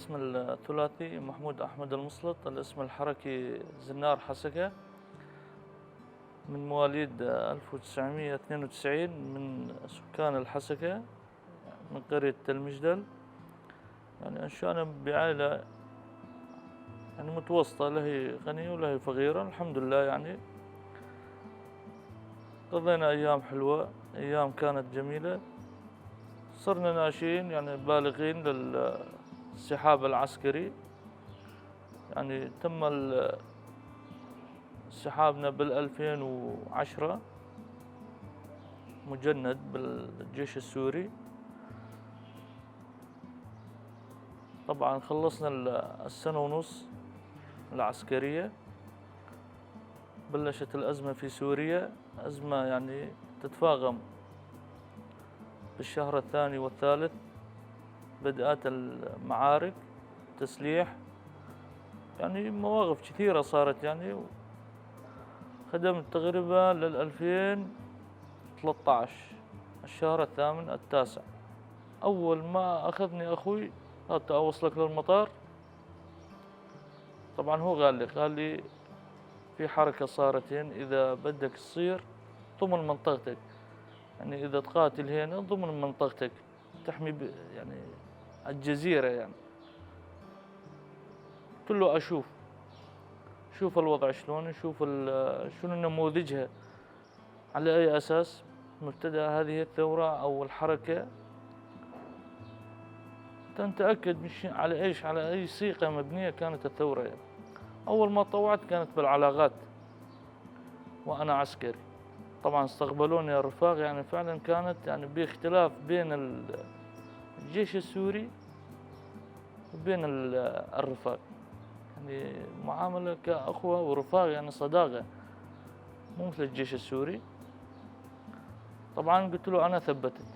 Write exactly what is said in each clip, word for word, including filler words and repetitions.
الاسم الثلاثي محمود أحمد المسلط، الاسم الحركي زنار حسكة، من مواليد ألف وتسعمية وتنين وتسعين، من سكان الحسكة، من قرية تل مجدل. يعني، أنشأنا بعائلة، يعني، متوسطة، لا هي غنية ولا هي فقيرة، الحمد لله، يعني. قضينا أيام حلوة، أيام كانت جميلة. صرنا ناشئين، يعني، بالغين للسحاب العسكري. يعني، تم ال-، سحابنا بالألفين وعشرة، مجند بالجيش السوري. طبعًا خلصنا ال-، السنة ونص العسكرية، بلشت الأزمة في سوريا، أزمة يعني تتفاقم. بالشهر الثاني والثالث بدأت المعارك، تسليح، يعني مواقف كثيرة صارت يعني. خدمت تقريبًا للألفين وثلاثطعش، الشهر الثامن التاسع. أول ما أخذني أخوي، "هات أوصلك للمطار". طبعًا هو قال لي، قال لي: "في حركة صارت هنا، إذا بدك تصير ضمن منطقتك، يعني إذا تقاتل هنا ضمن منطقتك، تحمي ب-، يعني الجزيرة يعني." قلت له: "أشوف، شوف الوضع شلون، شوف ال-، شنو نموذجها." على أي أساس مبتدأ هذه الثورة أو الحركة؟ أنت متأكد مش على إيش، على أي صيغة مبنية كانت الثورة؟ يعني، أول ما طوعت كانت بالعلاقات وأنا عسكري. طبعًا استقبلوني الرفاق، يعني، فعلًا كانت، يعني، باختلاف بين ال-، الجيش السوري وبين ال-، الرفاق، يعني، معاملة كأخوة ورفاق، يعني، صداقة، مو مثل الجيش السوري. طبعًا قلت له: "أنا ثبتت."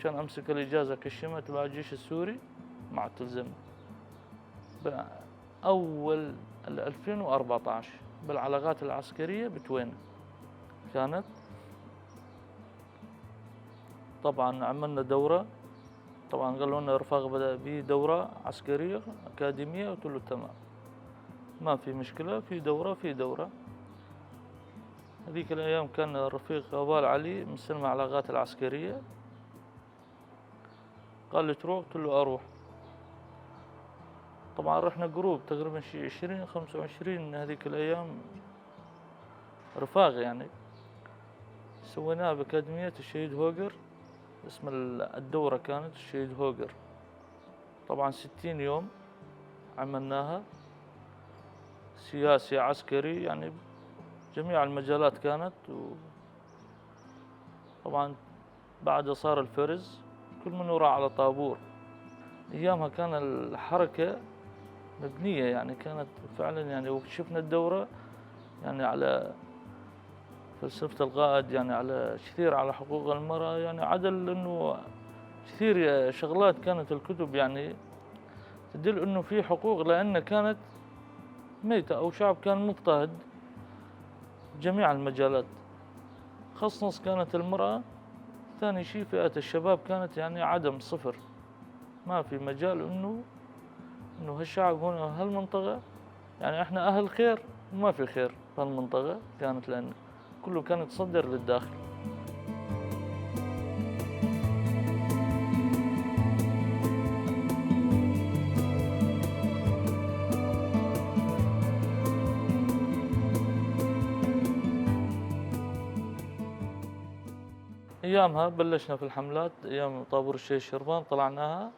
كان أمسك الإجازة كشمة تبع الجيش السوري، ما عاد تلزم. بأول الألفين وأربعطعش بالعلاقات العسكرية بتوين كانت. طبعًا عملنا دورة، طبعًا قالوا لنا رفاق بدأ بيه دورة عسكرية أكاديمية، قلت له: "تمام، ما في مشكلة، في دورة، في دورة." هذيك الأيام كان الرفيق غوال علي مستلم العلاقات العسكرية، قال لي: "تروح؟" قلت له: "أروح." طبعًا رحنا جروب تقريبًا شي عشرين، خمسة وعشرين هذيك الأيام، رفاق يعني. سويناها بأكاديمية الشهيد هوجر، اسم ال-، الدورة كانت الشهيد هوجر. طبعًا ستين يوم عملناها، سياسي، عسكري، يعني جميع المجالات كانت. و طبعًا بعد صار الفرز، كل منو راح على طابور. أيامها كان الحركة مبنية، يعني كانت فعلًا، يعني وقت شفنا الدورة، يعني على فلسفة القائد، يعني على كثير على حقوق المرأة، يعني عدل إنه كثير شغلات كانت الكتب يعني تدل إنه في حقوق، لأن كانت ميتة أو شعب كان مضطهد جميع المجالات. خصنص كانت المرأة، ثاني شي فئة الشباب كانت يعني عدم، صفر، ما في مجال إنه، إنه هالشعب هنا، هالمنطقة، يعني إحنا أهل خير وما في خير بهالمنطقة كانت، لأن كله كان يتصدر للداخل. أيامها بلشنا في الحملات، أيام طابور الشهيد شربان طلعناها،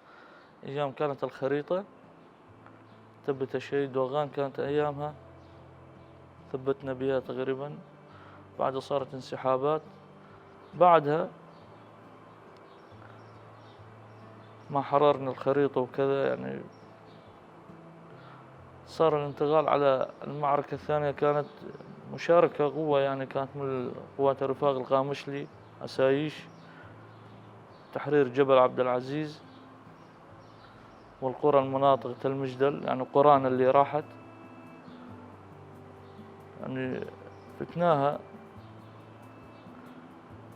أيام كانت الخريطة، ثبت الشهيد دوغان كانت أيامها، ثبتنا بيها تقريبًا، بعدها صارت انسحابات، بعدها ما حررنا الخريطة وكذا، يعني، صار الانتقال على المعركة الثانية، كانت مشاركة قوة، يعني، كانت من قوات الرفاق القامشلي، أسايش، تحرير جبل عبد العزيز والقرى المناطق تل مجدل، يعني، قرانا اللي راحت. يعني، فتناها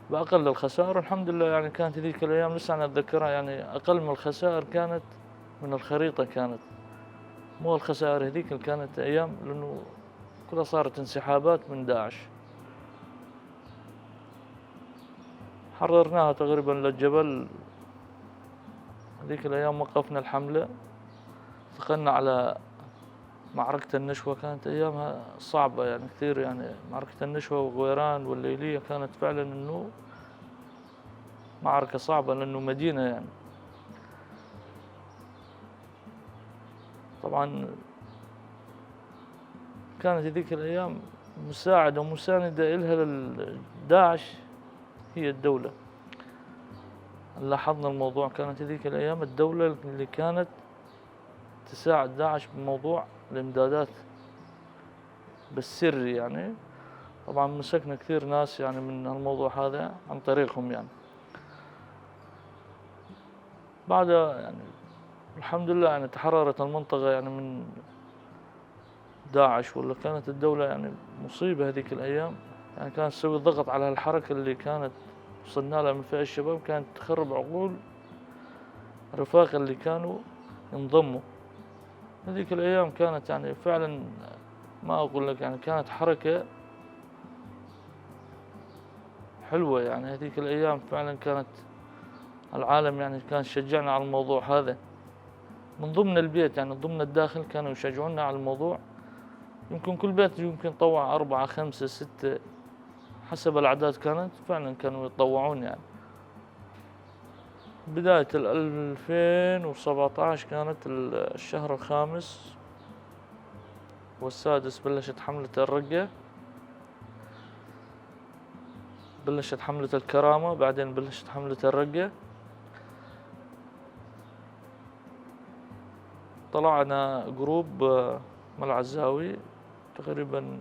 بأقل الخسائر. الحمد لله، يعني، كانت هذيك الأيام، لسه أنا أتذكرها، يعني، أقل من الخسائر كانت من الخريطة كانت. مو الخسائر هذيك اللي كانت أيام، لأنه كلها صارت انسحابات من داعش. حررناها تقريبًا للجبل. هذيك الأيام وقفنا الحملة، دخلنا على معركة النشوة. كانت أيامها صعبة، يعني، كثير، يعني، معركة النشوة وغويران والليلية كانت فعلًا إنه معركة صعبة، لأنه مدينة، يعني. طبعًا كانت هذيك الأيام مساعدة ومساندة إلها لل-، داعش هي الدولة. لاحظنا الموضوع، كانت هذيك الأيام الدولة اللي كانت تساعد داعش بموضوع الإمدادات بالسري، يعني. طبعًا مسكنا كثير ناس، يعني، من هالموضوع هذا عن طريقهم، يعني. بعدها، يعني، الحمد لله، يعني، تحررت المنطقة، يعني، من داعش، ولا كانت الدولة، يعني، مصيبة هذيك الأيام. يعني، كانت تسوي ضغط على هالحركة اللي كانت وصلنا لها من فئة الشباب، كانت تخرب عقول رفاق اللي كانوا ينضموا. هذيك الأيام كانت، يعني، فعلًا، ما أقول لك، يعني، كانت حركة حلوة، يعني. هذيك الأيام فعلًا كانت العالم، يعني، كان يشجعنا على الموضوع هذا. من ضمن البيت، يعني، ضمن الداخل كانوا يشجعونا على الموضوع. يمكن كل بيت يمكن طوع أربعة، خمسة، ستة، حسب الأعداد كانت، فعلًا كانوا يتطوعون، يعني. بداية الألفين وسبعتاش كانت ال-، الشهر الخامس والسادس بلشت حملة الرقة، بلشت حملة الكرامة، بعدين بلشت حملة الرقة. طلعنا جروب، آه، مال عزاوي، تقريبًا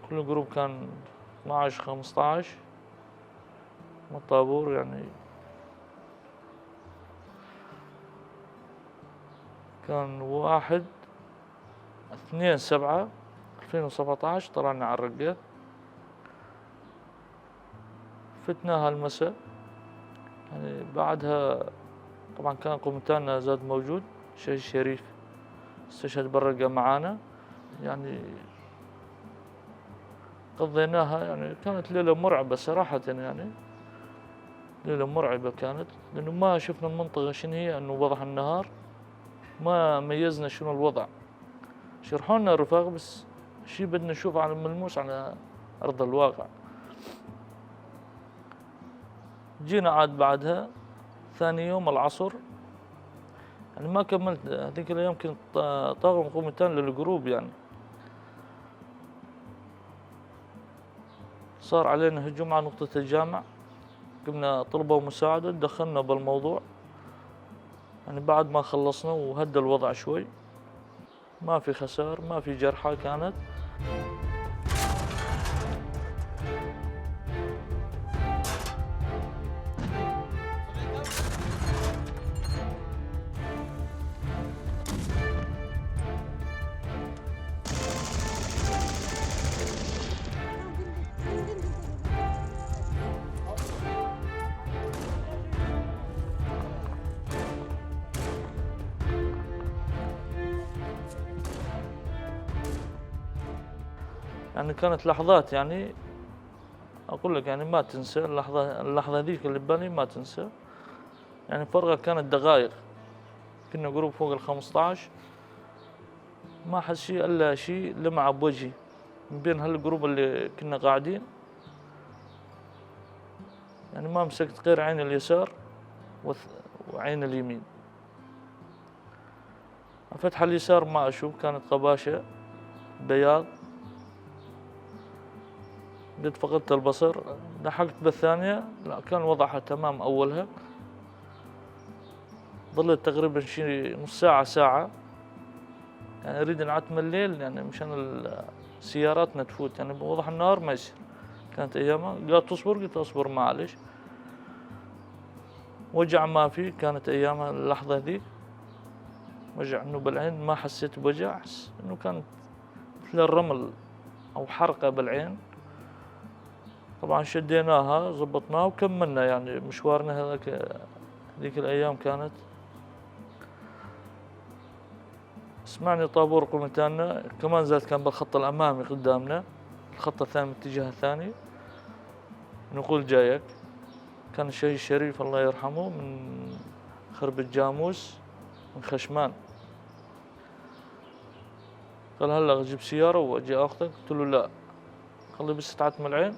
كل جروب كان اثناعش، خمستاعش من الطابور، يعني. كان واحد، اثنين سبعة ألفين وسبعتاش طلعنا على الرقة. فتناها المسا. يعني، بعدها طبعًا كان قومتانا زاد موجود، شهيد شريف استشهد بالرقة معانا. يعني، قضيناها، يعني، كانت ليلة مرعبة صراحة، يعني، ليلة مرعبة كانت، لأنه ما شفنا المنطقة شنو هي، أنه وضح النهار، ما ميزنا شنو الوضع. شرحولنا الرفاق، بس شي بدنا نشوف على ملموس على أرض الواقع. جينا عاد بعدها ثاني يوم العصر، يعني، ما كملت هذيك الأيام، كنت طا-، طاقم قومي تاني للجروب، يعني. صار علينا هجوم على نقطة الجامع، قمنا طلبوا مساعدة، دخلنا بالموضوع، يعني، بعد ما خلصنا وهدى الوضع شوي. ما في خسائر، ما في جرحى كانت. يعني، كانت لحظات، يعني، أقول لك، يعني، ما تنسى اللحظة، اللحظة ذيك اللي ببالي ما تنسى. يعني، فرقة كانت دقايق، كنا جروب فوق الخمستاش، ما حس شي إلا شي لمعة بوجهي من بين هالجروب اللي كنا قاعدين. يعني، ما مسكت غير عين اليسار وث-، وعين اليمين. فتح اليسار ما أشوف، كانت قباشة بياض. قد فقدت البصر، لحقت بالثانية، لا، كان وضعها تمام أولها. ظلت تقريبًا شي نص ساعة، ساعة، يعني، نريد نعتم الليل، يعني، مشان ال-، سياراتنا تفوت، يعني، بوضح النهار ما يصير. كانت أيامها، قالت: "تصبر؟" قلت: "أصبر، معلش." وجع ما في، كانت أيامها اللحظة ذي. وجع إنه بالعين ما حسيت بوجع، أحس إنه كانت مثل الرمل أو حرقة بالعين. طبعًا شديناها، زبطناها وكملنا، يعني، مشوارنا هذاك، هذيك الأيام كانت. سمعني طابور قومتانا، كمان زاد كان بالخط الأمامي قدامنا، الخط الثاني من الاتجاه الثاني، نقول جايك. كان الشهيد شريف، الله يرحمه، من خرب الجاموس، من خشمان. قال: "هلأ أجيب سيارة وأجي آخذك." قلت له: "لا، خلي بس تعتم العين،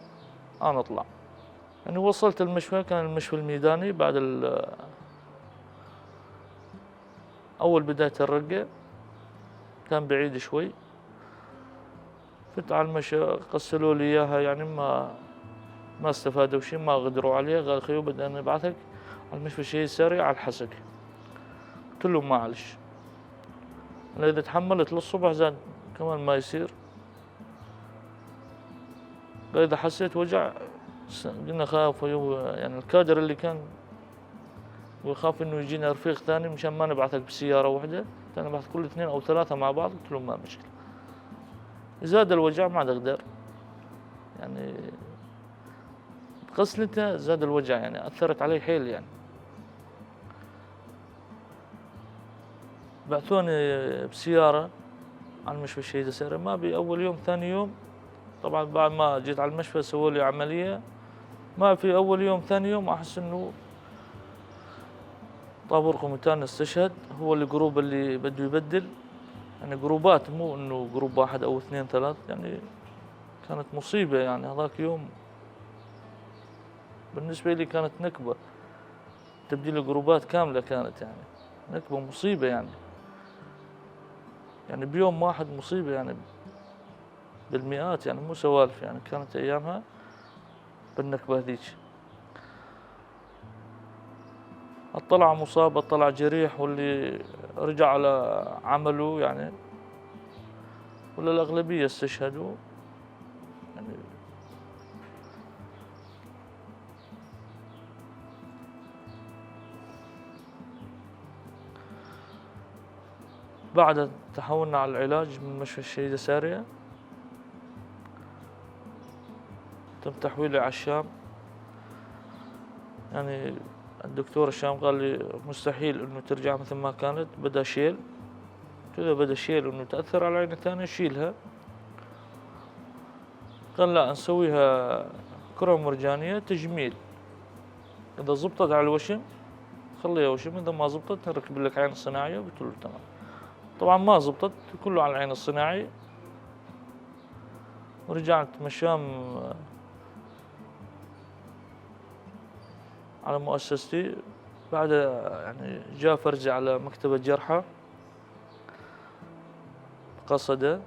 أنا أطلع." يعني، وصلت المشفى، كان المشفى الميداني بعد ال-، أول بداية الرقة، كان بعيد شوي. فت على المشفى، غسلوا لي إياها، يعني، ما، ما استفادوا شي، ما قدروا عليها. قال: "خيو، بدنا نبعثك على المشفى الشهيد ساري على الحسك." قلت له: "معلش، أنا إذا تحملت للصبح زاد كمان ما يصير." قال: "إذا حسيت وجع." س-، قلنا: "خاف يو-، يعني، الكادر اللي كان ويخاف إنه يجينا رفيق ثاني مشان ما نبعثك بسيارة وحدة، كان نبعث كل اثنين أو ثلاثة مع بعض." قلت له: "ما مشكلة، زاد الوجع ما نقدر." يعني، غسلته زاد الوجع، يعني، أثرت علي حيل، يعني. بعثوني بسيارة على المشفى الشهيدة سارية. ما بي أول يوم، ثاني يوم، طبعًا بعد ما جيت على المشفى سووا لي عملية، ما في أول يوم، ثاني يوم أحس إنه طابور قومتان استشهد، هو الجروب اللي بده يبدل. يعني جروبات، مو إنه جروب واحد أو اثنين، ثلاث، يعني. كانت مصيبة، يعني، هذاك يوم بالنسبة لي كانت نكبة. تبديل جروبات كاملة كانت، يعني، نكبة، مصيبة، يعني. يعني، بيوم واحد مصيبة، يعني، بالمئات، يعني، مو سوالف، يعني، كانت أيامها بالنكبة هذيك. اطلع مصاب، اطلع جريح، واللي رجع على عمله، يعني، ولا الأغلبية استشهدوا، يعني. بعد تحولنا على العلاج من مشفى الشهيدة سارية، تم تحويلي على الشام. يعني، الدكتور الشام قال لي: "مستحيل إنه ترجع مثل ما كانت، بدها شيل." قلت له: "بدها شيل إنه تأثر على العين الثانية، شيلها." قال: "لا، نسويها كرة مرجانية تجميل، إذا زبطت على الوشم خليها وشم، إذا ما زبطت نركب لك عين صناعية." قلت له: "تمام." طبعًا ما زبطت، كله على العين الصناعية. ورجعت مشام على مؤسستي. بعدها، يعني، جا فرزي على مكتبة جرحى قصدة،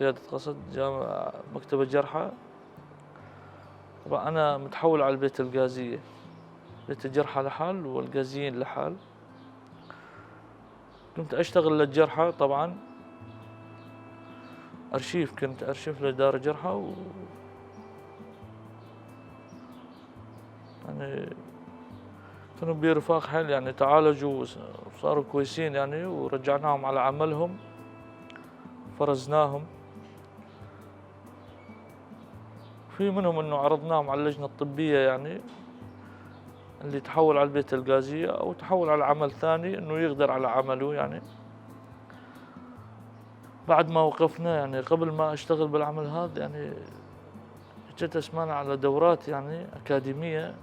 قيادة قصد، جا مكتبة جرحى. طبعًا أنا متحول على البيت الغازية، بيت الجرحى لحال والغازيين لحال. كنت أشتغل للجرحى طبعًا، أرشيف، كنت أرشيف لدار جرحى و، يعني، كانوا برفاق حيل، يعني، تعالجوا وص-، وصاروا كويسين، يعني، ورجعناهم على عملهم، فرزناهم. في منهم إنه عرضناهم على اللجنة الطبية، يعني، اللي تحول على البيت الغازية أو تحول على عمل ثاني، إنه يقدر على عمله، يعني. بعد ما وقفنا، يعني، قبل ما أشتغل بالعمل هذا، يعني، جيت أسمعنا على دورات، يعني، أكاديمية،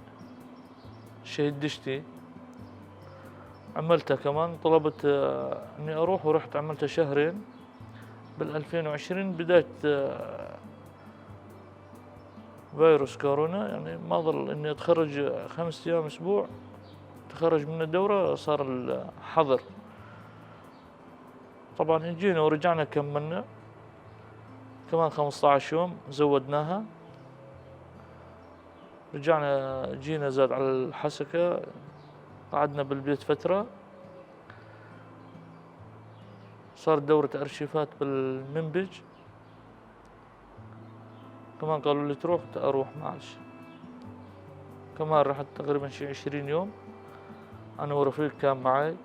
شهيد دشتي. عملتها كمان، طلبت، آه، إني أروح، ورحت عملتها شهرين. بال ألفين وعشرين بداية، آه، فيروس كورونا، يعني، ما ظل إني أتخرج خمس أيام، أسبوع، تخرج من الدورة، صار الحظر. طبعًا، جينا ورجعنا كملنا كمان خمستاش يوم، زودناها. رجعنا، جينا زاد على الحسكة، قعدنا بالبيت فترة. صار دورة أرشيفات بالمنبج. كمان قالوا لي تروح، قلت أروح، معلش. كمان رحت تقريبًا شي عشرين يوم، أنا ورفيق كان معي.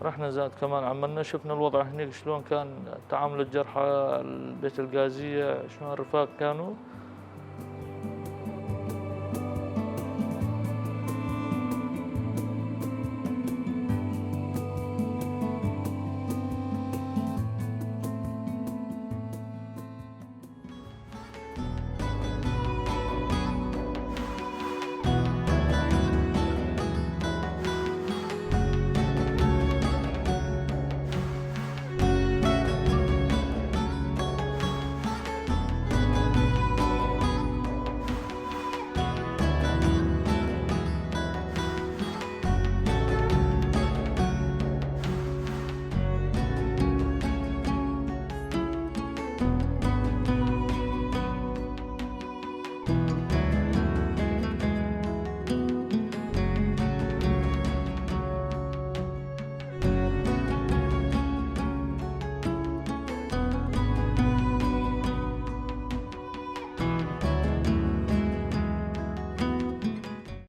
رحنا زاد كمان عملنا، شفنا الوضع هنيك شلون كان، تعامل الجرحى، البيت الغازية، شلون الرفاق كانوا.